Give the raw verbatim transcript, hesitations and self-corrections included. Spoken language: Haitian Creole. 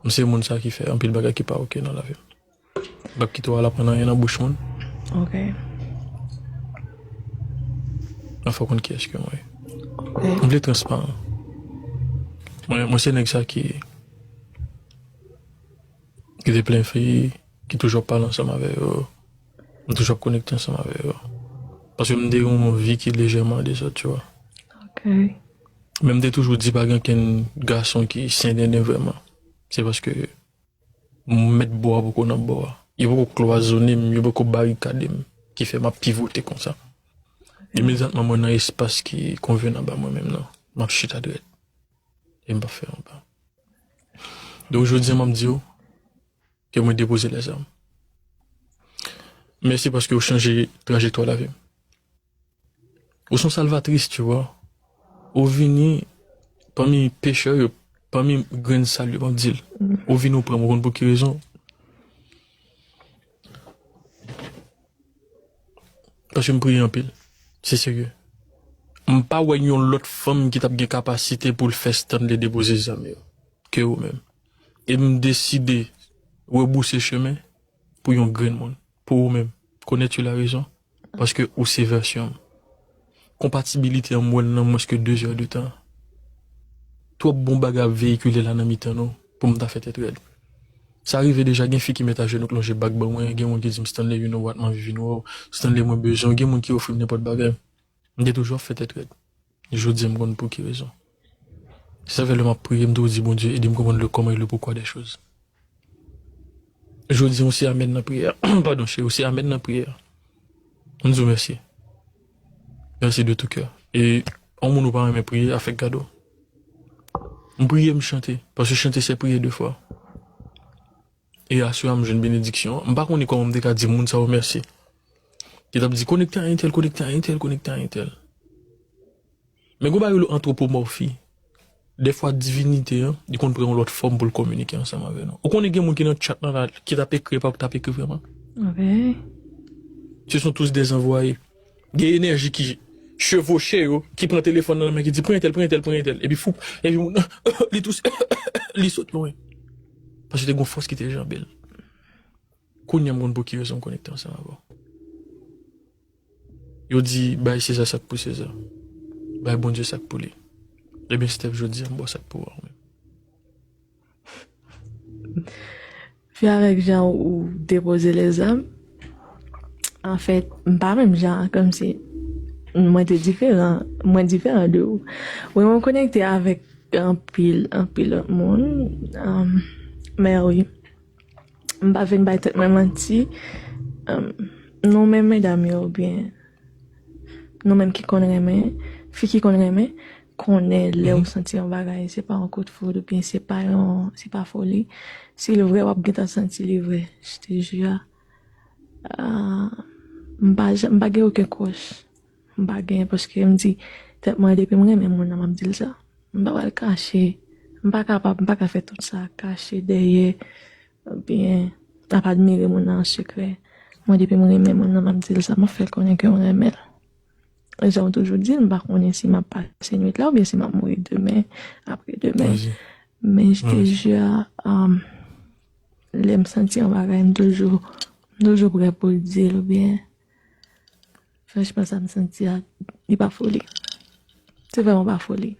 M se moun sa ki fè anpil bagay ki pa oke nan lavi m. M p ap kite w al aprann anyen nan bouch moun. Ok. Anfen, w konn kiyès ke mwen ye. Ok. M vle transparan. Mwen, mwen se nèg sa ki ki te plen fi, ki toujou ap pale ansanm avè yo. M toujou ap konekte ansanm avè yo. Paske m te gen yon vi ki lejèman dezòd, tu vois. Ok. Men m te toujou di pa gen okenn gason ki sen denden vrèman. Se paske mèt bò a poko nan bò a. Yo poko klwazonnen m, yo poko barikaden m, ki fè m ap pivote konsa. Imedyatman mwen nan espas ki konvenab a mwen menm nan, m ap chita dwèt. E m p ap fè yon pa. Donk, jodi a, m ap di w ke mwen depoze lèzam. Mèsi paske w chanje trajektwa lavi m. Ou se yon salvatris, tu vois. Ou vini pami pechè yo, pami grenn sal yo, m ap di l. Ou vini, ou pran m, ou konn pou ki rezon? Paske m priye anpil. Se serye. M pa wè yon lòt fanm ki t ap gen kapasite pou l fè Stanley depoze zam yo ke ou menm. E m deside rebouse chemen pou yon grenn moun. Pou ou menm. Connais-tu la raison? Paske ou se vèsyon m. Konpatibilite an, m wè l nan mwens ke de zè de tan. Twòp bon bagay ap veyikile la nan mitan nou pou m ta fè tèt rèd. Sa rive deja, gen fi ki met ajenou k lonje bak ban mwen, gen moun ki di m, Stanley, you know what, m anvi vin wè w. Stanley, mwen bezwen w. Gen moun ki ofri m nenpòt bagay. M te toujou ap fè tèt rèd. Jodi a, m konn pou ki rezon. Se sa k fè lè m ap priye, m toujou di, Bondye, ede m konprann le comment et le pourquoi des choses. Jodi a, ou se amèn nan priyè. Padon, cheri, ou se amèn nan priyè. M di w mèsi. Mèsi de tout cœur. E yon moun ou pa renmen priye, a fèk gade w. M priye, m chante. Paske chante se priye de fwa. E aswè a, m jwenn benediksyon an. M pa konnen kòman m te ka di moun sa yo mèsi. Ki t ap di, konekte a entèl, konekte a entèl, konekte a entèl. Men gon bagay rele antwopomòfi. Dèfwa divinite an, li konn pran yon lòt fòm pou l kominike ansanm avè nou. Ou konnen gen moun ki nan chat lan la, ki t ap ekri, epa ou k t ap ekri vrèman. Ok. Ce sont tous des envoyés. Gen enèji ki chevoche yo, ki pran telefòn nan men, ki di, pran entèl, pran entèl, pran entèl. Epi fou, epi moun nan, li tous, li sot lwen. Paske te gon fòs ki te janbe l. Kounye a m konn pou ki rezon m konekte ansanm avè w. Yo di, bay Seza sa k pou Seza. Bay Bondye sa k pou li. Ebyen, Steph, jodi a, m ba w sa k pou ou menm. Pi avèk jan ou depoze lèzam, anfèt, m pa menm jan, kòmsi mwen te diferan, mwen diferan de ou. Wi, mwen konekte avèk anpil, anpil lòt moun. Um, men wi, m pa vin bay tèt mwen manti. Um, nou menm medam yo, oubyen nou menm ki konn renmen, fi ki konn renmen, konnen lè ou santi yon bagay, se pa yon kout foud, oubyen se pa yon, se pa foli. Si li vre, w ap gentan santi li vre. Je te jure. Ah, m pa janm, m pa gen okenn crush. M pa gen, paske m di, tèt mwen, depi m renmen moun nan, m ap di l sa. M pa pral kache. M pa kapab, m pa ka fè tout sa, kache dèyè, oubyen ap admire moun nan an sekrè. Mwen, depi m renmen moun nan, m ap di l sa, m ap fè l konnen ke m renmen l. Jan w toujou di l, m pa konnen si m ap pase nwit la oubyen si m ap mouri demen, apre demen. Men je te jure, um, lè m santi yon bagay, m toujou, m toujou prè pou l di l, oubyen, franchman, sa m santi a, li pa foli. Se vrèman pa foli.